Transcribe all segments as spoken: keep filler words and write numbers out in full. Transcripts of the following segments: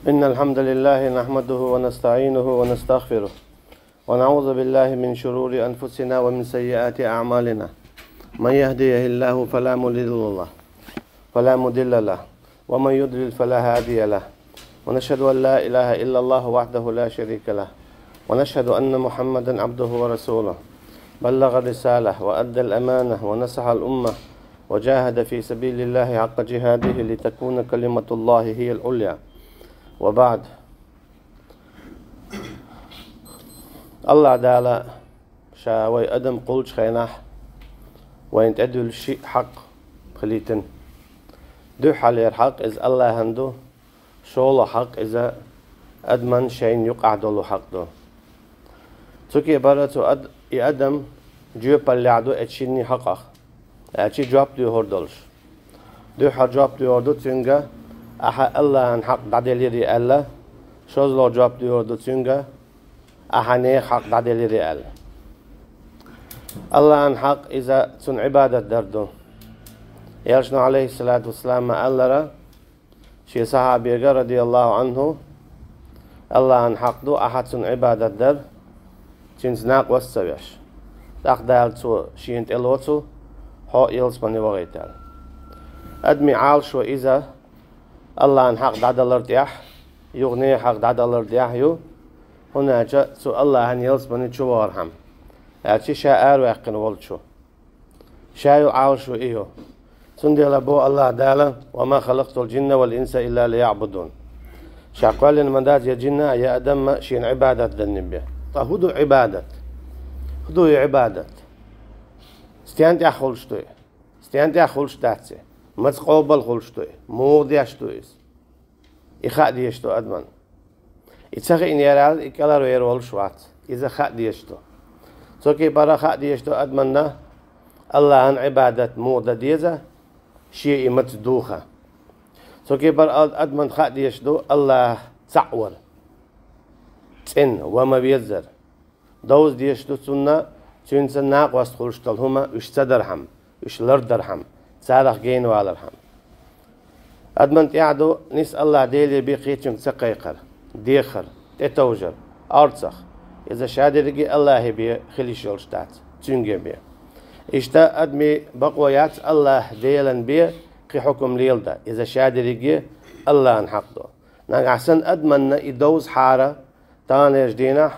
إن الحمد لله نحمده ونستعينه ونستغفره، ونعوذ بالله من شرور أنفسنا ومن سيئات أعمالنا. من يهده الله فلا مضل له، فلا مضل له، ومن يضلل فلا هادي له. ونشهد أن لا إله إلا الله وحده لا شريك له، ونشهد أن محمدا عبده ورسوله، بلغ الرسالة وأدى الأمانة ونصح الأمة، وجاهد في سبيل الله حق جهاده لتكون كلمة الله هي العليا. وبعد. АллахӀ Дала Ша вай адам кхуллучу хенахь вайна тӀедуьллу шиъ хьакъ хилийтина. Дуьххьарлера хьакъ иза АллахӀан ду, шолгӀа хьакъ иза адаман шайна юкъахь долу хьакъ ду. Цу кепара цу ад-, и адам жоьпаллехь ду эцу шинний хьакъах, аьлча жоп доьхур долуш. Дуьххьара жоп доьхур ду цуьнга, ахьа АллахӀан хьакъ дӀаделлире аьлла, шозлагӀа жоп доьхур ду цуьнга, ахьа нехан хьакъ дӀаделлире аьлла. АллахӀан хьакъ иза цунна Ӏибадат дар ду. Элчано, Ӏалайхиссалату вассалам, ма-аллара, шен сахьабега, радияллаху Ӏанху, АллахӀан хьакъ ду ахьа цунна Ӏибадат дар, цуьнца накъост ца веш. ТӀаккха Дала цо шена тӀелоцу, хьо ялсамане вахийта аьлла. Адамийн Ӏалашо иза, АллахӀан хьакъ дӀадалар тӀехь, юха нехан хьакъ дӀадалар тӀехь ю, хӀунда аьлча цу АллахӀан ялсамане чу вахархьама, аьлча ша араваьккхина волчу. Ша ю Ӏалашо и ю. Цундела боху АллахӀ Дала: «Ва ма халакътул джинна вал инса илла лияъбудун». Ша кхоьллина ма дац я джинна а, я адам а шена Ӏибадат данна бен. Ткъа хӀун ду Ӏибадат? ХӀун ду и Ӏибадат? Стенна тӀехь хуьлуш ду и? Стенна тӀехь хуьлуш дац и? Маца къобал хуьлуш ду и? Муха деш ду иза? И хаа дезаш ду адамна. И ца хиънера аьлла, и кӀелхьарвер волуш вац. Иза хаа дезаш ду. Цу кепара хаа дезаш ду адамна АллахӀан Ӏибадат муха дан деза, шен и маца духа. Цу кепара ад-, адамна хаа дезаш ду АллахӀ цхьаъ вар, цӀена ва ма веззара. Довза дезаш ду цунна, цуьнца накъост хуьлуш долу хӀума уьш ца дархьама, уьш лардархьама, царах гена валархьама. Адамна тӀехь ду ниса АллахӀ Деле бен кхечуьнга ца кхайкхар, дехар, тӀетовжар, орцах. Иза ша дерриге АллахӀе бен хила йиш йолуш дац, цуьнге бен. Иштта адамийн бакъо яц АллахӀ Делан бен кхин хьукум леладан, иза ша дерриге АллахӀан хьакъ ду. Нагахь санна адамна и довзахьара, таханлерчу дийнахь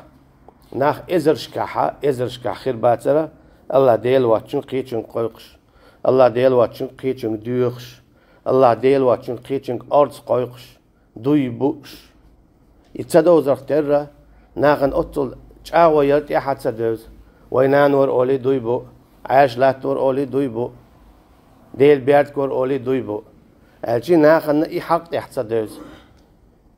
нах эзаршкахьа, эзаршкахь хир бацара АллахӀ Дела воцчунга кхечуьнга кхойкхуш, АллахӀ Дела воцчунга кхечуьнга доьхуш, АллахӀ Дела воцчунга кхечуьнга орца кхойкхуш, дуй бууш. И ца довзарх терра, нахана оццул чӀагӀо яра тӀаьхьа ца девза. Вай нана вара олий дуй бу, Ӏаьржа латта вара олий дуй бу, Дела бердиг вара олий дуй бу. Аьлча нахана и хьакъ тӀехь ца девза.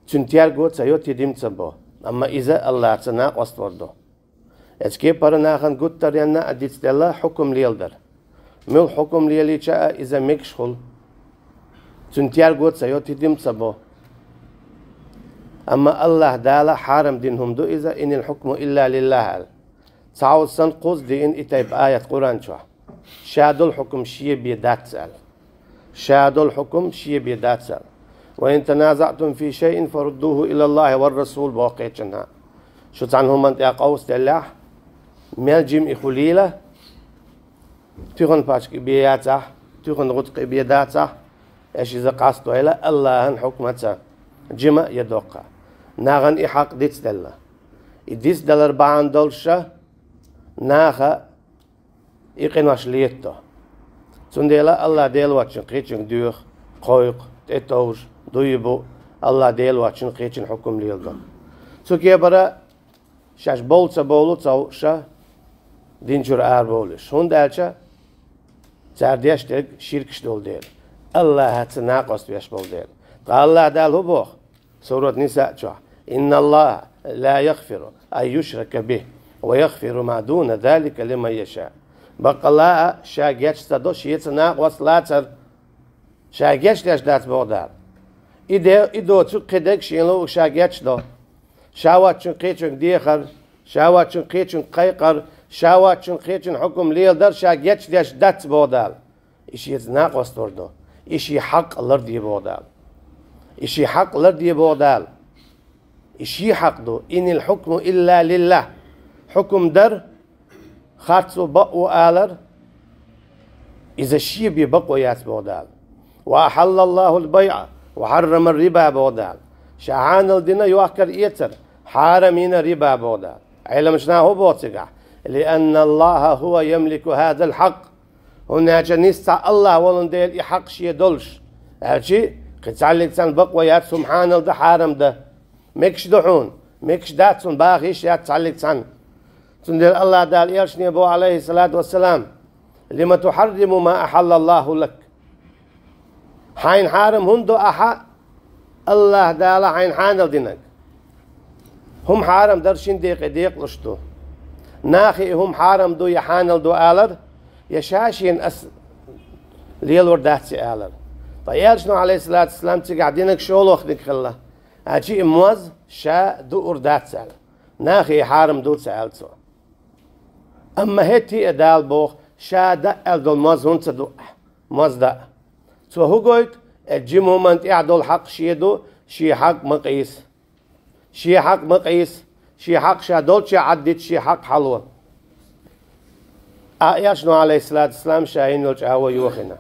Цуьнан терго ца йо, тидам ца бо, амма иза АллахӀца накъост вар ду. Эцу кепара нахана гуттаренна а дицделла хьукум леладар. Муьлха хьукум лелийча а иза мегаш хуьлу. Цуьнан терго ца йо, тидам ца бо. Амма АллахӀ Дала хьарам дина хӀума ду иза, «Инил хьукму илла лиллахӀ», аьлла. Цхьа хӀума санна кхузза деана и тайпа аят Къуръан чохь. Ша долу хьукум шен бен дац аьлла. Ша долу хьукум шен бен дац аьлла. «Ва ин таназаътум фи шайин фаруддуху илаллахӀи вар расул», боху кхечанхьа. Шу цхьана хӀуманна тӀехь къовсаделлехь, мел жима и хуьлийла, туьхан пачка и бен яцахь, туьхан гӀутакх и бен дацахь, аша иза къастадойла АллахӀан хьукмаца, жима я доккха. Нахана и хьакъ дицделла. И дицдалар бахьана долуша наха и къинош летадо. Цундела АллахӀ Дела воцчунна кхечуьнга доьху, кхойкху, тӀетовжа, дуй бу, АллахӀ Дела воцчунна кхечуьнан хьукум леладо. Цу кепара шаьш бовла ца бовлу ца хууш, дин чуьра арабовлуш. ХӀунда аьлча цара деш дерг ширкаш долу дела, АллахӀаца накъост веш болу дела. Ткъа АллахӀ Дала хӀун боху? Сурат Ниса чохь: «Инналлаха ла ягъфиру ан юшрака бихи ва ягъфиру ма дуна залика лиман яша». Баккъалла а Ша геч ца до Шеца накъост лацар. Ша геч деш дац, боху Дала. И де, и доцург кхидерг Шена луург Ша геч до. Ша воцчунна кхечуьнга дехар, Ша воцчунна кхечуьнга кхайкхар, Ша воцчунна кхечуьнан хьукум леладар Ша геч деш дац, боху Дала. И Шеца накъост вар до. И Шен хьакъ ларде, боху Дала. И ший хьакъ ларде боху Дала. И ший хьакъ ду. «Инил хьукму илла лиллахӀ». Хьукум дар, харцо, бакъо алар, иза шен бен бакъо яц боху Дала. «Ва ахьаллаллахӀул байӀа ва хьаррамар риба», боху Дала. Ша хьанал дина йохкар-эцар, хьарам йина риба боху Дала. Ӏеламнаха хӀун боху цигахь? «ЛианналлахӀа хӀува ямлику хӀазал хьакъ». ХӀунда аьлча нийса цхьа АллахӀ волун дела и хьакъ шен долуш. Аьлчи, кхин цхьаллиг цхьаьна бакъо яц хӀума хьанал дан, хьарам дан. Мегаш ду хьуна, мегаш дац хьуна, баха йиш яц цхьаллиг цхьаьна. Цундела АллахӀ Дала элчане боху, Ӏалайхиссалату вассалам: «Лима тухьарриму ма ахьаллаллахӀу лак?» Хьайна хьарам хӀунда до ахьа АллахӀ Дала хьайна хьанал динарг? ХӀума хьарам дар шин декъе декъалуш ду. Нахе и хӀума хьарам ду я хьанал ду алар, я ша шена ас лелор дац и алар. Ткъа элчано, Ӏалайхиссалату вассалам, цигахь динарг шолгӀаниг хилла. Аьлчи и моз ша дуур дац аьлла. Нахе и хьарам ду ца аьлла цо. Амма хӀетте а Дала боху, ша даа аьлла долу моз хӀунда ца дуу ахь? Моз даа. Цо хӀун гойту? Э, жима хӀуманна тӀехь долу хьакъ шен ду, шен хьакъ ма къийса. Шен хьакъ ма къийса. Шен хьакъ ша долччехь Ӏаддита, шен хьакъ хьало. Ахь элчано, Ӏалайхиссалату вассалам, ша йина йолчу агӀо йохийна.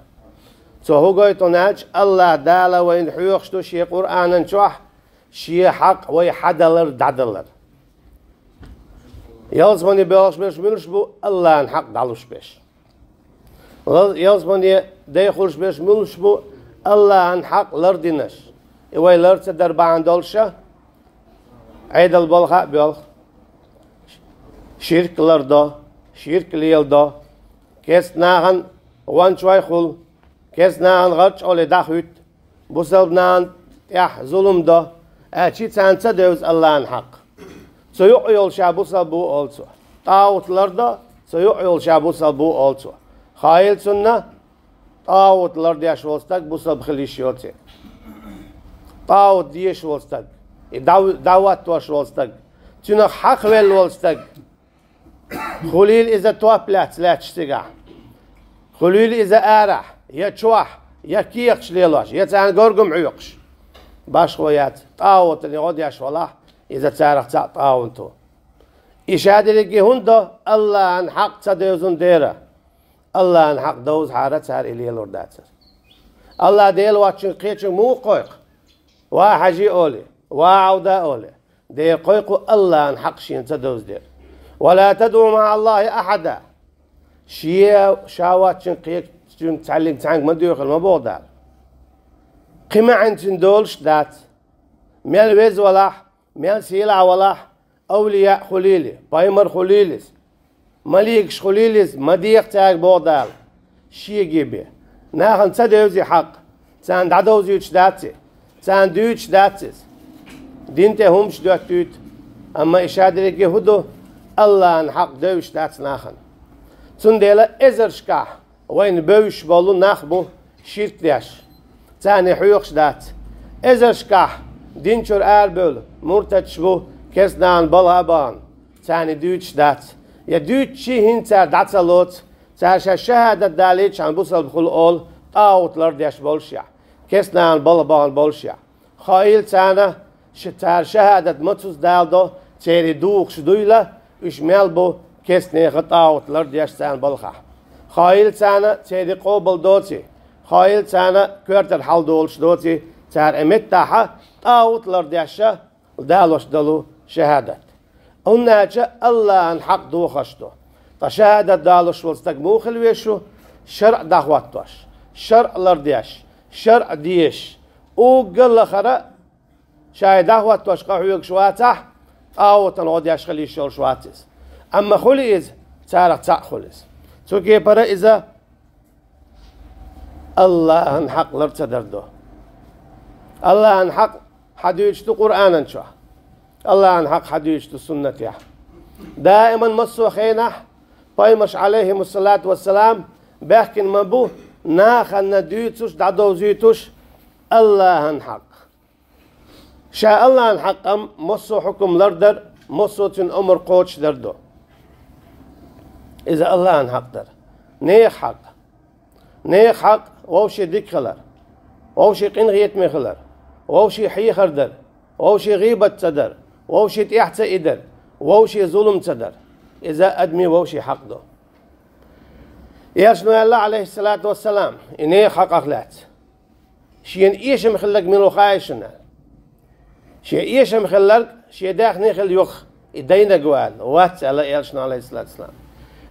Цо хӀун гойту аьлча, АллахӀ Дала вайна хьоьхуш ду шен Къуръанан чохь, шен хьакъ вай хьадалар, дӀадалар. Ялсамане боьлхуш берш муьлш бу? АллахӀан хьакъ дӀалуш берш. Ла-, ялсамане дайхуьлуш берш муьлш бу? АллахӀан хьакъ лардинарш. И вай лар ца дар бахьана долуша, Ӏедал балха а боьлху. Ширк лардо, ширк леладо. Кеста нахана гӀончой хуьлу, кеста нахана гӀарчӀ олий дӀахӀуьтту, бусалба нахана тӀехь зулам до, аьлчи царна ца девза АллахӀан хьакъ. Цу юкъа йолу ша бусалба ву олу цо. ТӀагӀут лардо, цу юкъа йолу ша бусалба ву олу цо. Хаийла цунна, тӀагӀут лардеш волу стаг бусалба хила йиш йоций. ТӀагӀут дезаш волу стаг, и дӀав-, дӀахӀоттош волу стаг, цуьнах хьахавелла волу стаг. Хуьлийла иза топ лаьцна лаьтташ цигахь. Хуьлийла иза арахь, я чохь, я кехаташ лелош, я царна горгам хьоькхуш. Башхо яц, тӀагӀутана гӀо деш валахь, иза царах цхьаъ тӀагӀут ву. И ша дерриге хӀунда до? АллахӀан хьакъ ца девзина дера. АллахӀан хьакъ довзахьара цара и лелор дацара. АллахӀ Дела воцчуьнга кхечуьнга муха кхойкху? Ва хьажи олий, ва Ӏавда олий. Дера кхойкху АллахӀан хьакъ шена ца довза дера. «Ва ла тадӀу маӀаллахӀи ахьада». Шен ша воцчуьнга кхечуьнга цхьаьллиг цхьаьнга ма доьхура ма боху Дала. Кхин маьӀна цуьнан долуш дац. Мел веза валахь, мел сийлахь валахь, авлияъ хуьлийла, пайхамар хуьлийла иза, маликаш хуьлийла иза, ма деха цаьрга боху Дала. Шеге бен. Нахана ца девзи хьакъ. Царна дӀадовзуьйтуш дац и. Царна дуьйцуш дац иза. Дин тӀе хӀумаш доьттуьйту. Амма и ша дерриге хӀун ду? АллахӀан хьакъ девзаш дац нахана. Цундела эзаршкахь вайна бевзаш болу нах бу ширк деш. Царна хьоьхуш дац. Эзаршкахь дин чуьра арабевлла муртадаш бу, кеста нахана балха а бахана. Царна дуьйцуш дац. Я дуьйцучий хӀинца цара дӀа ца лоцу, цара шаьш шахӀадат далийчхьана бусалба хуьлу олу, тӀагӀут лардеш болушехь, кеста нахана балха бахана болушехь. Хаийла царна, ш-, цара шахӀадат мацаза даладо, церан духуш дуйла, уьш мел бу кестнеха тӀагӀут лардеш царна балхахь. Хаийла царна, церан къобал доций, хаийла царна, коьртара хьал долуш доций, цара и меттахьа тӀагӀут лардеш далош долу шахӀадат. ХӀунда аьлча АллахӀан хьакъ дохош ду. Ткъа шахӀадат далош волу стаг муха хила веза шу? ШарӀ дӀахӀоттош, шарӀ лардеш, шарӀ дезаш, уггар лахара, ша и дӀахӀоттош къахьоьгуш вацахь, тӀагӀутана гӀо деш хила йиш йолуш вац иза. Амма хуьлу иза, царах цхьаъ хуьлу иза. Цу кепара иза АллахӀан хьакъ лар ца дар ду. АллахӀан хьакъ хьадуьйцуш ду Къуръанан чохь. АллахӀан хьакъ хьадуьйцуш ду суннатехь. Даиман массо а хенахь пайхамарш, Ӏалайхимуссалату вассалам, баьхкина ма бу нахана дуьйцуш, дӀадовзуьйтуш АллахӀан хьакъ. Ша АллахӀан хьакъ-м массо а хьукам лардар, массо а цуьнан омар кхочушдар ду. Иза АллахӀан хьакъ дара. Нехан хьакъ. Нехан хьакъ вовшийн дика хилар, вовшийн къинхетаме хилар, вовшийн хьехар дар, вовшийн гӀийбат ца дар, вовшийн тӀехь ца идар, вовшийн зулам ца дар. Иза адамийн вовшийн хьакъ ду. Элчано аьлла, Ӏалайхиссалату вассалам, и нехан хьакъах лаьцна. Шена эшам хилларг мила ву хаий шуна? Шен эшам хилларг шен даьхни хила юха, и дайнарг ву аьлла, вац аьлла Элчано, Ӏалайхиссалату вассалам.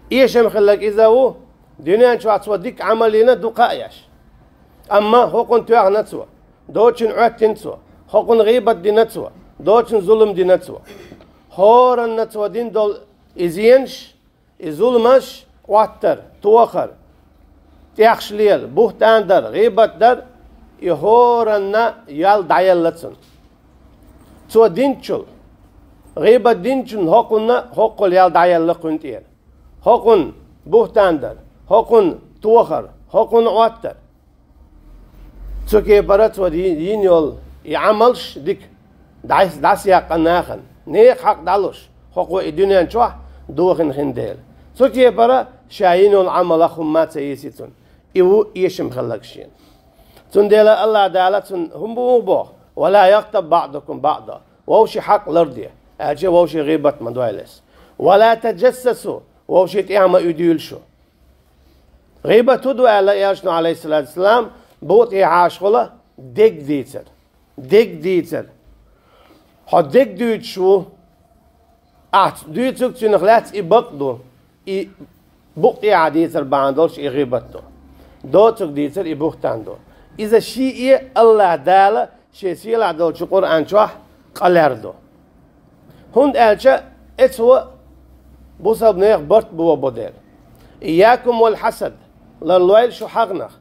Эшам хилларг иза ву, дуьнен чохь цо дика Ӏамал йина дукха а еш. Амма хӀокхунна тоьхна цо, доцучунна Ӏоьттина цо, хӀокхунна гӀийбат дина цо, доцучунна зулам дина цо. ХӀоранна цо дина долу и зенаш, и зуламаш, Ӏоттар, тохар, тӀехаш лела, буьхтан дар, гӀийбат дар, и хӀоранна ял дӀаелла цунна. Цо динчул, гӀийбат динчунна хӀокхунна хӀоккхул ял дӀаелла кхуьнан тӀера. ХӀокхунна буьхтан дар, хӀокхунна тохар, хӀокхунна Ӏоттар. Цу кепара цо ди-, йина йолу и Ӏамалш дика, дӀас-, дӀасаяккха нахана, нехан хьакъ дӀалуш, хӀокхо и дуьнен чохь дохийна хин дела. Цу кепара ша йина йолу Ӏамалах хӀумма ца йисий цунна. И ву эшам хилларг шена. Цундела АллахӀ Дала цунна хӀун бу боху: «Ва ла ягътаб баъдукум баъда». Вовшийн хьакъ ларде, аьлча вовшийн гӀийбат ма дойла иза. «Ва ла таджассасу», вовшийн тӀехь ма уьдийла шу. ГӀийбат хӀун ду аьлла Элчано, Ӏалайхиссалату вассалам, букъа тӀехь Ӏаш хуьлу дег дийцар. Дег дийцар. Хьо дег дуьйцуш ву, ахь дуьйцург цуьнах лаьцна и бакъ ду, и букъа тӀехь дийцар бахьана долуш и гӀийбат ду. Доцург дийцар и буьхтан ду. Иза шиъ а АллахӀ Дала Шен сийлахь долчу Къуръан чохь къа лаьрду. ХӀунда аьлча эцо бусалба нехан барт бохабо дела. «Ийякум вал хьасад», ларлойла шу хьагӀнах.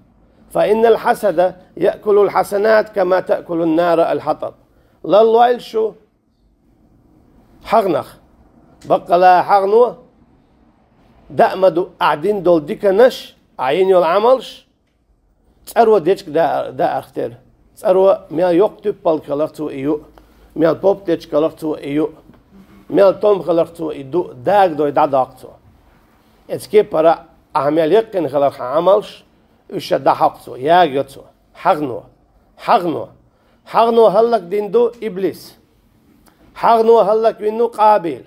«Фа иннал хьасада яъкулул хьасанат, кама таъкулун нара ал хьатаб». Ларлойла шу хьагӀнах. Баккъала хьагӀно даа ма ду ахь дина долу диканаш, ахь йина йолу Ӏамалш, цӀаро дечиг да-, даарх тера. ЦӀаро мел йоккха туьппалг хиларх цо и юу, мел поп дечиг хиларх цо и юу, мел том хиларх цо и ду, дагадой дӀадоккху цо. Эцу кепара ахь мел яккхина хиларх хьан Ӏамалш, уьш ша дӀахьокху цо, ягайо цо. ХьагӀно. ХьагӀно. ХьагӀно хӀаллакдина ду иблис. ХьагӀно хӀаллаквина ду Къабил.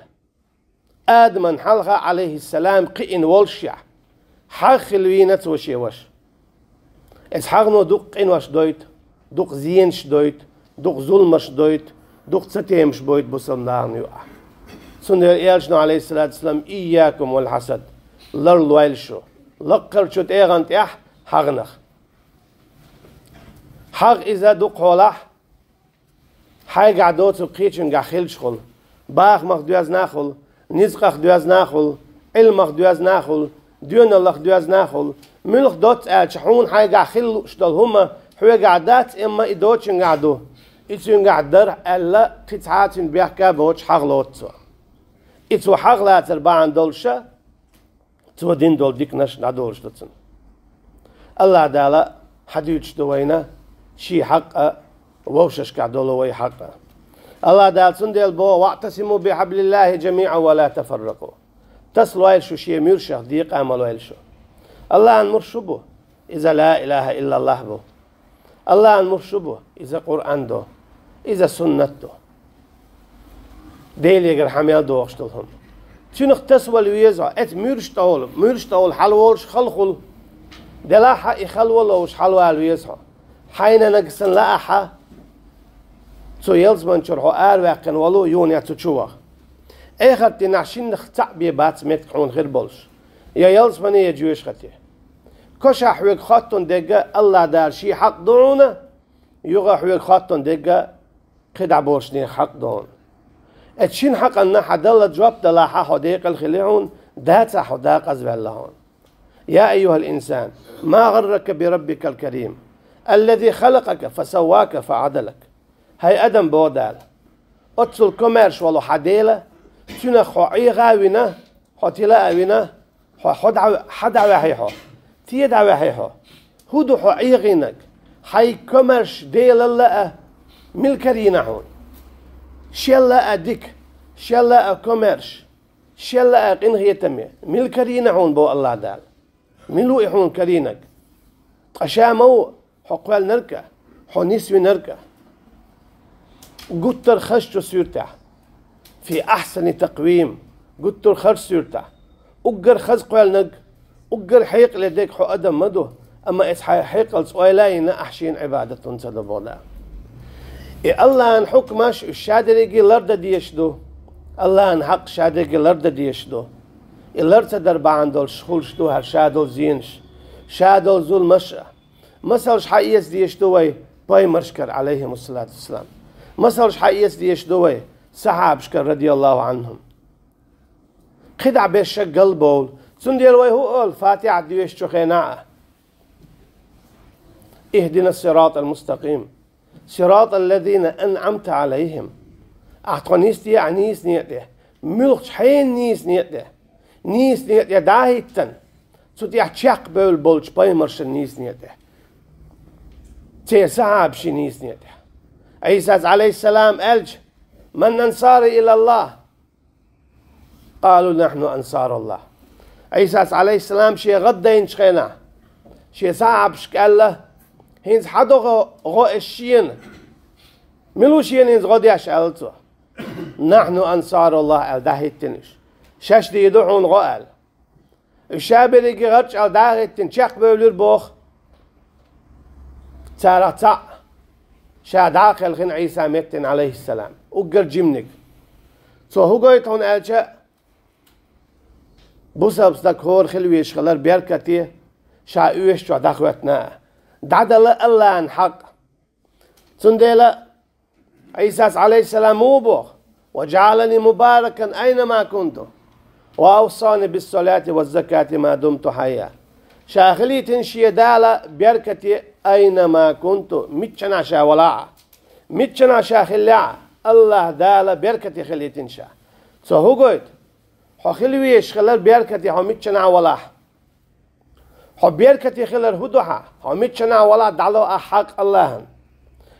Адаман хьалха, Ӏалайхиссалам, кхиъна волушшехь, хьагӀ хила вийна цо шен ваша. Эцу хьагӀно дукха къинош дойту, дукха зенаш дойту, дукха зуламаш дойту, дукха цатемаш бойту бусалба нахана юкъахь. Цундела Элчано, Ӏалайхиссалату вассалам: «Ийякум вал хьасад», ларлойла шу лаккхарчу тӀегӀан тӀехь хьагӀнах. ХьагӀ иза дукха хьолахь, хьайгахь доцург кхечуьнгахь хилчахула, бахамах доьзна хула, низкъах доьзна хула, Ӏилмах доьзна хула, доьналлах доьзна хула, муьлха доцца аьлча, хьуна хьайгахь хила лууш долу хӀума хьоьгахь дац, амма и доцучуьнгахь ду. И цуьнгахь дара аьлла, кхин цхьа а цуьнан бехк боцуш хьагӀ лоцу цо. И цо хьагӀ лацар бахьана долуша, цо дина долу диканаш дӀадолуш ду цунна. АллахӀ Дала хьадуьйцуш ду вайна шен хьакъ а, вовшашкахь долу вай хьакъ а. АллахӀ Дала цундела боху: «ВаӀтасиму бихьаблиллахӀи жамиӀан ва ла тафарракъу». Тасалойла шу шен муьршах, декъа а ма лойла шу. АллахӀан муьрш шу бу? Иза ла илахӀа иллаллахӀ бу. АллахӀан муьрш шу бу? Иза Къуръан ду. Иза суннат ду. Делегара хьан мел дохуш долу хӀума. Цуьнах тасавала веза хьо, эцу муьрш тӀехула, муьрш тӀехула хьалаволуш халхула. Делахь а и халва ловуш хьалавала веза хьо. Хьайна нагахь санна лаахь, цу ялсаманчуьра хьо араваьккхина валу юханехь цу чу ваха. Эхарт динахь шиннах цхьаъ бен бац меттиг хьуна хир болуш. Я ялсамане, я жоьжахате. Кошахь хьоьга хоттун дегга АллахӀ Дала шен хьакъ ду хьуна, юха хьоьга хоттун дегга кхидӀа болчу нехан хьакъ ду хьуна. Эцу шина хьакъанна хьан далла жоп далахь а хьо декъала хили хьуна, дацахь хьо декъаза ваьлла хьуна. «Я айюхал инсан, ма гӀаррака би раббикал карим, аллази халакъака фа саввака фа Ӏадалак». ХӀай адам, боху Дала, оццул комаьрша волу хьан Дела, цуьнах хьо Ӏеха а вина, хьо тила а вина, хьо, хьо дӀа-, хьан дӀаваьхьи хьо? Те дӀаваьхьи хьо? ХӀун ду хьо Ӏехийнарг? Хьайн комаьрша Делалла а мила карийна хьуна? Шелла а дика, шелла а комаьрша, шелла а къинхетаме мила карийна хьуна, боху АллахӀ Дала? Мила ву и хьуна карийнарг? Ткъа ша ма ву хьо кхоьллинарг а, хьо нисвинарг а? гуттар хазачу суьртехь. Фи ахьсани такъвим, гуттар хазачу суьртехь. Уггар хаза кхоьллинарг, уггар хьекъале дерг хьо адам ма ду, амма иза хьайн хьекъалца ойла а йина, ахь шена Ӏибадат хӀунда ца до боху Дала. И Аллахьан хьукмаш уьш шадерриге лардан дезаш ду. Аллахьан хьакъ шадерриге лардан дезаш ду. И лар ца дар бахьана долуш хуьлуш ду хӀара шадолу зенаш, шадолу зуламаш а. Масалш хьаэца дезаш ду вай пайхамаршкара, Ӏалайхимуссалату вассалам. Масалш хьаэца дезаш ду вай сахьабашкара, радияллаху Ӏанхум. КхидӀа бешша галбовла. Цундела вай хӀун олу Фатихьат доьшучу хенахь а? Ихдинас сиратал мустакъим. Сиратал лазина анъамта Ӏалайхим. Ахь тхо нисде ахь нийса некъа тӀе. Муьлххачу хьенан нийса некъа тӀе? Нийса некъа тӀе дӀа а хӀиттина, цу тӀехь чекхбевлла болчу пайхамаршан нийса некъа тӀе. Церан сахьабашийн нийса некъа тӀе. Ӏийсас, Ӏалайхиссалам, аьлча: «Ман ансари илаллахь?» «Къалу: нахьну ансаруллахь». Ӏийсас, Ӏалайхиссалам, шен гӀаддайначу хенахь, шен сахьабашка аьлла: «ХӀинца хьан до гӀо, гӀо аш шена? Мила ву шена хӀинца гӀо деш?» — аьлла цо. «Нахьну ансаруллахь», — аьлла, дӀахӀиттина уьш. «Шаьш дийр ду хьуна гӀо», — аьлла. Уьш ша берриге гӀарчӀ аьлла дӀа а хӀиттина, чекхбевлира боху. Царах цхьаъ ша дӀа а кхелхина, Ӏийса меттина, Ӏалайхиссалам, уггар жиманиг. Цо хӀун гойту хьуна аьлча, бусалба стаг хӀора хила везаш хилар беркате, ша оьшучохь дӀахӀоьттина а. ДӀадала Аллахьан хьакъ. Цундела Ӏийсас, Ӏалайхиссалам, муха боху: «Ва жаӀалани мубаракан айнама кунту, ва авсани биссалати ваззакати ма думту хьайя». Ша хилийтина шен Дала беркате, айнама кунту, миччанахь ша валахь а, миччанахь ша хиллехь а, Аллахь Дала беркате хилийтина ша. Цо хӀун гойту? Хьо хила везаш хилар беркате, хьо миччанахь валахь. Хьо беркате хилар хӀун ду хьан? Хьо миччанахь валахь, дӀало ахь хьакъ Аллахьан.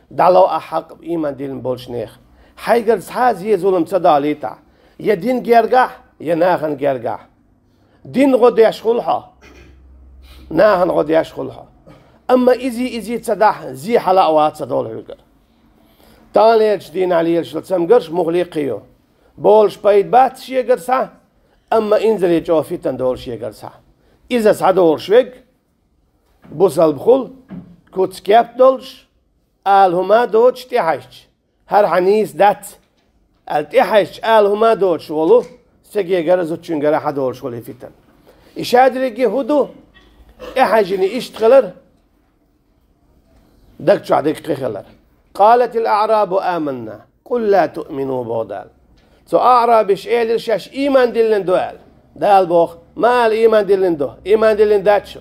ДӀало ахь хьакъ ийман диллина болчу нехан. Хьайгара цхьа а зе-зулам ца далийтахь, я дин гергахь, я нахана гергахь. Дин гӀо деш хуьлу хьо, нахана гӀо деш хуьлу хьо. Амма изий-изий ца дахь, зе хьала а вац ца долу хьоьгара. Таханлерчу дийнахь лелаш йолу цамгарш муххале кхин ю. Болуш пайда бац шегара схьа, амма инзаре чӀогӀа фитна долу шегара схьа. Иза схьадолуш верг, бусалба хуьлу, куц кеп долуш, ала хӀума доцуш тӀехьаьжча, хӀара хьан нийса дац аьлла, тӀехьаьжча ала хӀума доцуш волу, стегегара, зудчуьнгара хьадолуш волу и фитна. И шадерриге хӀун ду? ТӀехьаьжжина иштта хилар, даг чохь дерг кхин хилар. «Къалатил аърабу аманна, къул ла туъмину», — боху Дала. Цу аърабиша элира шаьш ийман диллина ду аьлла. Дала боху: «Ма ала ийман диллина ду, ийман диллина дац шу.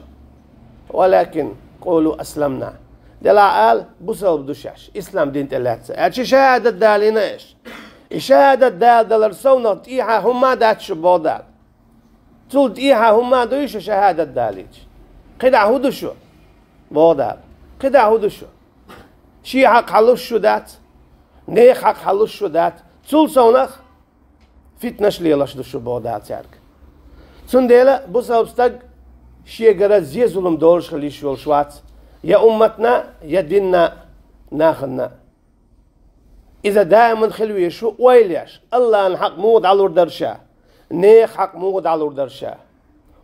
Валакин къулу асламна». Делахь ала: «Бусалба ду шаьш, ислам дин тӀе лаьцна», — аьлча, шахӀадат далийна аша. И шахӀадат дала далар совнах тӀехьа хӀума дац шу, боху Дала. Цул тӀехьа хӀума дуй шу шахӀадат далийча? КхидӀа хӀун ду шу? Боху Дала. КхидӀа хӀун ду шу? Шен хьакъ хьан луш шу дац? Нехан хьакъ хьан луш шу дац? Цул совнах фитнаш лелаш ду шу, боху Дала цаьрга. Цундела бусалба стаг шегара зе-зулам долуш хила йиш йолуш вац, я умматна, я динна, нахана. Иза даиман хила везаш ву ойла еш, Аллахьан хьакъ муха дӀалур дара ша, нехан хьакъ муха дӀалур дара ша.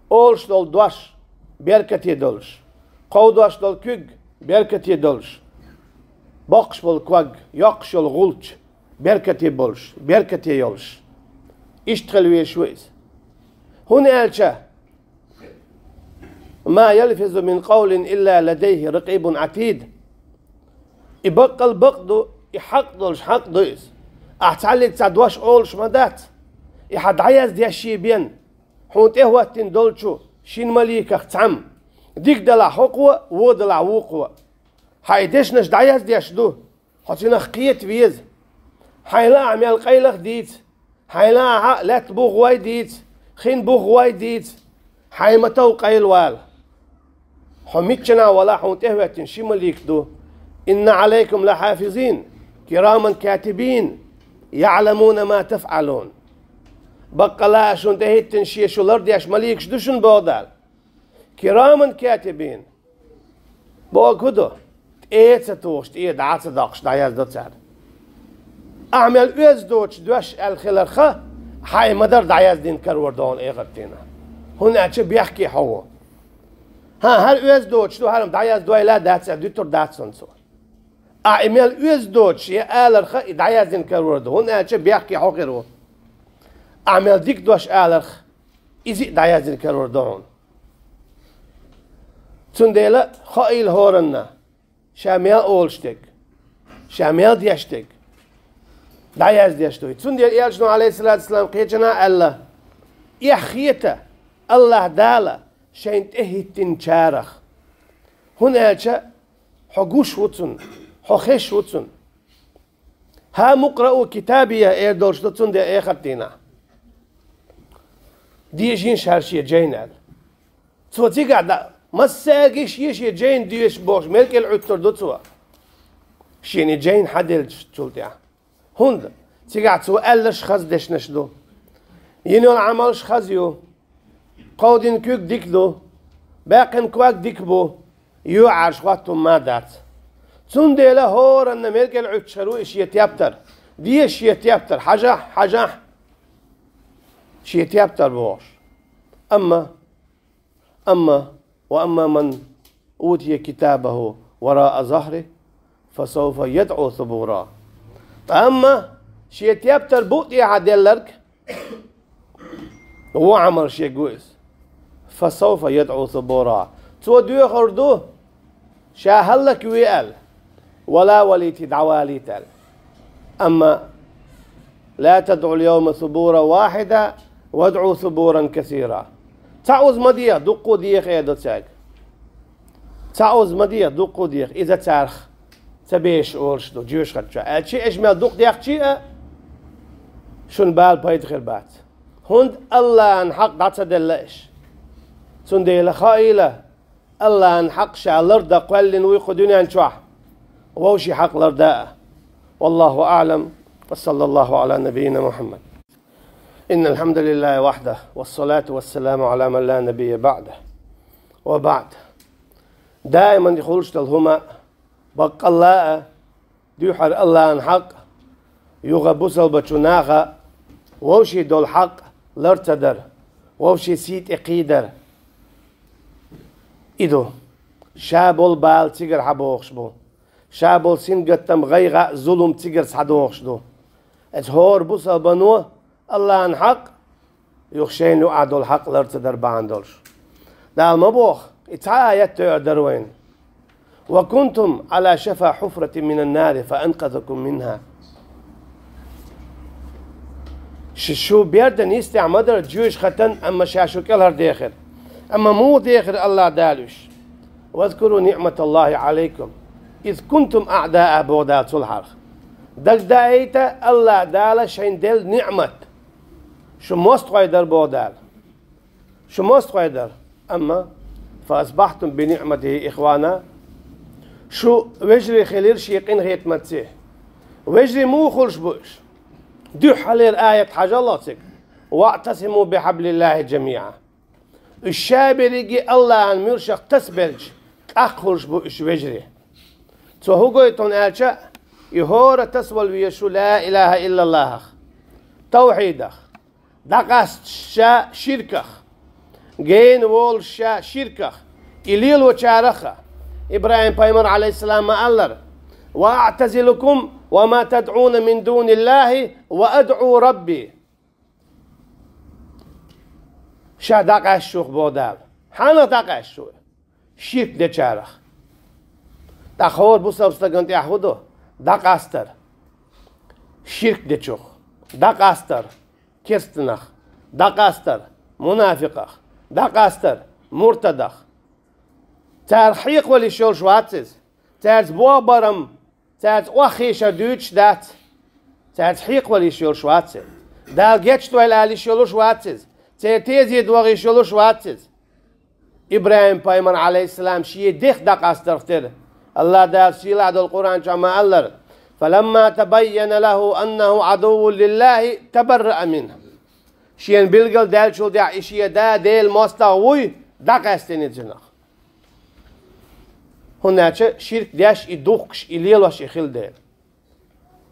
Олуш долу дош беркате долуш, кховдош долу куьг беркате долуш, боккхуш болу ког, йоккхуш йолу гӀулч беркате болуш, беркате йолуш. Иштта хила везаш ву иза. ХӀунда аьлча: «Ма ялфизу мин къавлин илла ладайхи ракъибун атид». И баккъал бакъ ду, и хьакъ долуш хьакъ ду иза. Ахь цхьаллиг цхьа дош олуш ма дац. И хьан дӀаяздеш шен бен, хьуна тӀехӀоттина долчу шина маликах цхьамма. Дика далахь хӀокхо, вон далахь вукхо. Хьан и дешнаш дӀаяздеш ду. Хьо цунах кхета веза. Хьайн лаахь мел къайлах дийца. Хьайн лаахь лаьтта бух гӀой дийца, хин бух гӀой дийца. Хьайн ма тов къайлавала. Хьо миччанахь валахь, хьуна тӀехӀоьттина ши малик ду. «Инна Ӏалайкум лахьафизин, кираман катибин, яӀламуна ма тафӀалун». Баккъала а шуна тӀехӀиттина шен шу лардеш маликаш ду шуна, боху Дала. Кираман катибин. Боху хӀун ду? ТӀе а ца тухуш, тӀе а дӀа а ца доккхуш, дӀаяздо цара. Ахьа мел оьзда доцуш дош аьлла хиларх, хьайн ма-дарра дӀаяздина карор ду хьуна эхартана. ХӀунда аьлча бехке хьо ву. ХӀан, хӀара оьзда доцуш ду, хӀара-м дӀаяздойла а дац, дуьтур дац хьуна цо. Ахьа и мел оьзда доцуш я аларх, и дӀаяздина карор ду, хӀунда аьлча бехке хьо хир ву. Ахьа мел дика дош аларх, иза а дӀаяздина карор ду хьуна. Цундела хаийла хӀоранна, ша мел олуш дерг, ша мел деш дерг дӀаяздеш ду. Цундела Элчано, Ӏалайхиссалату вассалам, кхечанхьа аьлла: «Эхь хета АллахӀ Дала шайна тӀехӀиттинчарах, хӀунда аьлча хьо гуш ву цунна, хьо хезаш ву цунна». «Хьа мукъраъу китабия», эр долуш ду цундела эхартана. «Дешийша хӀара шен жайна», аьлла. Цо цигахь дан, массаьрга йиш ю шен жайна дешаш бохуш, мел кӀел Ӏуьттур ду цо, шена и жайна хьан деллачул тӀаьхьа. ХӀунда? Цигахь цо аьлларш хаза дешнаш ду. Йина йолу Ӏамалш хаза ю. Кховдийна куьг дика ду. Баьккхина ког дика бу. ЙоьӀарш хӀотта хӀумма а дац. Цундела хӀоранна мел кӀел Ӏуьттуш хир ву и шен тептар. Деша шен тептар. Хьажахь, хьажахь. Шен тептар бохуш. Амма Амма, ва амма ман утия китабаху вараа захри, фасавфа ядъу субура. Ткъа амма шен тептар букъ тӀехьа делларг, вон Ӏамал шега ву иза. Фасавфа ядъу субура. Цо доьхур ду, ша хӀаллакве аьлла, вала валийта, дӀавалийта аьлла. Амма: «Ла тадъул йовма субура вахида, вадъу субуран касира». Цхьа уза ма деха, дуккха а деха, эр ду цаьрга. Цхьа уза ма деха, дуккха а деха. Иза царах ца бешаш олуш ду, жоьжахати чохь. Аьлча, аша мел дукха дехча а, шуна бала пайда хир бац. ХӀунда АллахӀан хьакъ дӀа ца делла аша. Цундела хаийла, АллахӀан хьакъ ша лардан кхоьллина вуй кху дуьнен чохь. Вовшийн хьакъ ларда а. Валлаху аӀлам. Ва саллаллаху Ӏала набийина Мухьаммад. Иннал хьамдалиллахи вахьдаху, вассалату вассаламу Ӏала ман ла набийя баӀдаху. Ва баӀд. Даиман хуьлуш долу хӀума, баккъалла а, дуьххьара АллахӀан хьакъ, юха бусалбачу наха вовшийн долу хьакъ лар ца дар, вовшийн сий тӀе кхийдар. И ду, ша болу бала цигара хьабохуш бу, ша болу сингаттам, гӀайгӀа а, зулум цигара схьадохуш ду. Эцу хӀора бусалбано АллахӀан хьакъ, юха шайна юкъахь долу хьакъ лар ца дар бахьана долуш. Дала ма боху, и цхьа аят тоьар дара вайна: «Ва кунтум Ӏала шафа хьуфратин минан нари фа анкъазакум минха». Шу, шу бердан йистехь ма дара жоьжахатан, амма ша шу кӀелхьардехира. Амма муха дехира АллахӀ Дала уьш? «Вазкуру ниӀматаллахи Ӏалайкум, из кунтум аӀдаа», боху Дала цул хьалха. Дагадеийта АллахӀ Дала шайна делла ниӀмат. Шу мостагӀий дара, боху Дала. Шу мостагӀий дара. Амма: «Фа асбахьтум би ниӀматихи ихвана». Шу вежарий хилира шен къинхетамца. Вежарий муха хуьлуш бу уьш? Дуьххьарлера аят хьажал цига: «ВаӀтасиму би хьаблиллахи жамиӀа». Уьш ша берриге АллахӀан муьршах тасабелча, къаккха хуьлуш бу уьш вежарий. Цо хӀун гойту хьуна аьлча, и хӀора тасавала везаш ву ла илахӀа иллаллахӀах, тавхьидах, дӀакъасташ ша ширках, гена волуш ша ширках, и лелочарах а. ИбрахӀим-пайхамар, Ӏалайхиссалам, ма-аллара: «Ва аӀтазилукум ва ма тадӀуна мин дуниллахи ва адӀу Рабби». Ша дӀакъаьсташ ву-кх, боху Дала. Хьанах дӀакъаьсташ ву? Ширк дечарах. ТӀаккха хӀора бусалба стагана тӀехь хӀун ду? ДӀакъастар ширк дечух, дӀакъастар керстанах, дӀакъастар мунафикъах, дӀакъастар муртадах. Царах хьекхавала йиш йолуш вац иза. Цаьрца бохбарам, цаьрца охьахиша дуьйцуш дац. Цаьрца хьекхавала йиш йолуш вац иза. Дала гечдойла ала йиш йолуш вац иза. Церан тезета ваха йиш йолуш вац иза. ИбрахӀим-пайхамар, Ӏалайхиссалам, шен дех дӀакъастарх тера. АллахӀ Дала сийлахь долу Къуръан чохь ма-аллара: «Фаламма табайяна лаху аннаху Ӏадуввун лиллахи, табарраа минху». Шена билгал даьллачул тӀаьхьа и шен да Делан мостагӀа вуй, дӀакъаьстина цунах. ХӀунда аьлча ширк деш и духкуш, и лелош и хилла дела.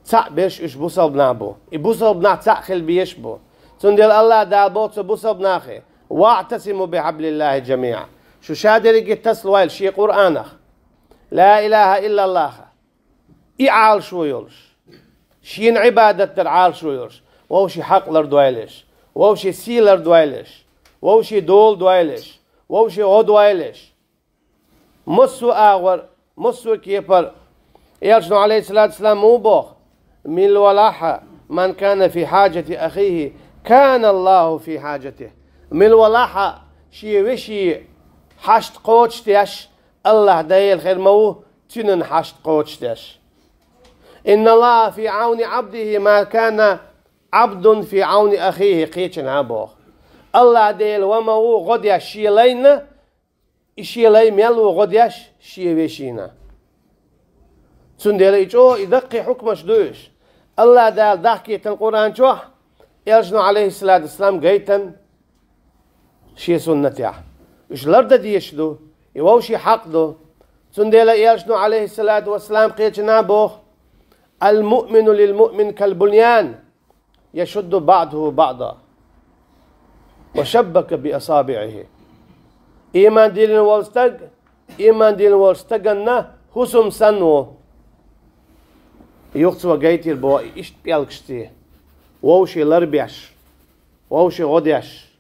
Цхьаъ берш уьш бусалба нах бу. И бусалба нах цхьаъ хила безаш бу. Цундела Аллах Дала боху цу бусалба нахе: «ВаӀтасиму бихьаблиллахи жамиӀа». Шу ша дерриге тасалойла шен Къуръанах, ла илаха иллаллаха, и Ӏалашо йолуш, шена Ӏибадат дар Ӏалашо йолуш, вовшийн хьакъ лардойла уьш, вовшийн сий лардойла уьш, вовшийн дола дойла уьш, вовшийн гӀо дойла уьш. Массо а агӀор, массо а кепара Элчано, Ӏалайхиссалату вассалам, муха боху: «Мила валахьа, ман кана фи хьаджати ахихи, кана Аллаху фи хьаджатихи». Мила валахьа, шен вешин хьашт кхочушдеш, Аллах Дела хир ма ву цуьнан хьашт кхочушдеш. «Инна Аллаха фи Ӏауни Ӏабдихи ма кана Ӏабдун фи Ӏауни ахихи», кхечанхьа боху. Аллах Дела ван ма ву гӀо деш шен лайна, и шен лай мел ву гӀо деш шен вешина. Цундела и чӀогӀа и даккхий хьукмаш ду уьш. Аллах Дала дахкийтина Къуръан чохь, Элчано, Ӏалайхиссалату вассалам, гайтина шен суннатехь. Уьш лардан дезаш ду, и вовшийн хьакъ ду. Цундела Элчано, Ӏалайхиссалату вассалам, кхечанхьа боху: «Ал-муъмину лил-муъмин кал-буньян, яшудду баӀдуху баӀда, ва шаббака би асабиӀихи». Ийман диллина волу стаг, ийман диллина волчу стаганна хӀусам санна ву. Юха цо гайтира боху и иштта пӀелгашций: вовшийн лар беш, вовшийн гӀо деш,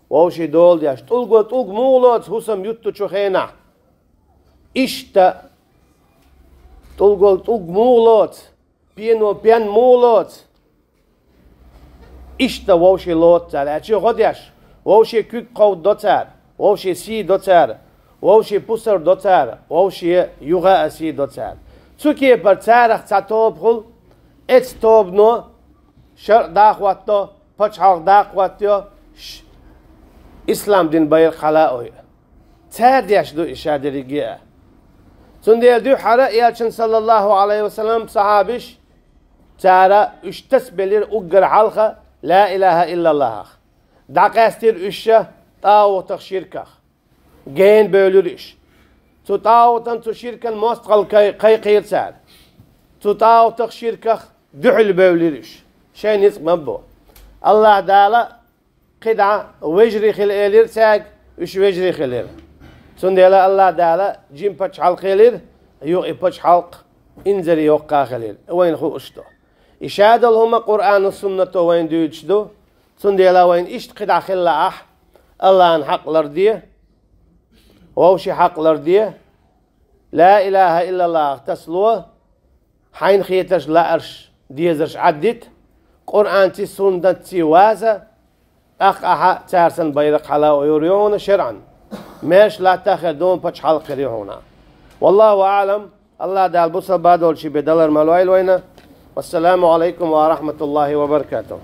вовшийн дола деш, тӀулго тӀулг муха лоцу хӀусам юттучу хенахь, иштта тӀулго тӀулг муха лоцу, пено пен муха лоцу, иштта вовшийн лоцу цара, аьлча гӀо деш, вовшийн куьг кховдадо цара, вовшийн сий до цара, вовшийн пусар до цара, вовшийн юха а сий до цара. Цу кепара царах цхьа тоба хуьлу, эцу тобано шарӀ дӀахӀоттадо, пачхьалкх дӀахӀоттайо, ш-, ислам дин байракх хьала а ойу. Цара деш ду и ша дерриге а. Цундела дуьххьара Элчан, саллаллаху Ӏалайхи ва саллам, сахьабаш, цара уьш тасабелира уггар хьалха ла илаха иллаллахах. ДӀакъаьстира уьш тӀагӀутах, ширках. Гена бевлира уьш. Цу тӀагӀутан, цу ширкан мостагӀалла кхай-, кхайкхийра цара. Цу тӀагӀутах, ширках дуьхьал бевлира уьш. Шайн ницкъ ма бу. Аллах Дала кхидӀа вежарий хила элира цаьрга, уьш вежарий хилира. Цундела Аллах Дала жима пачхьалкх хилира, юха и пачхьалкх инзаре йоккха хилира. Вайна хууш ду. И шадолу хӀума Къуръано, суннато вайна дуьйцуш ду. Цундела вайна иштта кхидӀа хила лаахь, Аллахьан хьакъ ларде, вовшийн хьакъ ларде, ла илаха иллаллахах тасало, хьайна хетарш, лаарш, дезарш Ӏаддита, Къуръанций, суннатций ваза, тӀаккха ахьа цара санна байракх хьала а ойур ю хьуна шарӀан. Маьрша латтахь хир ду хьуна, пачхьалкх хир ю хьуна. Валлаху аӀлам, Аллах Дала бусалба долчу бен далар ма лойла вайна. Вассаламу Ӏалайкум ва рахьматуллахи ва баракатух.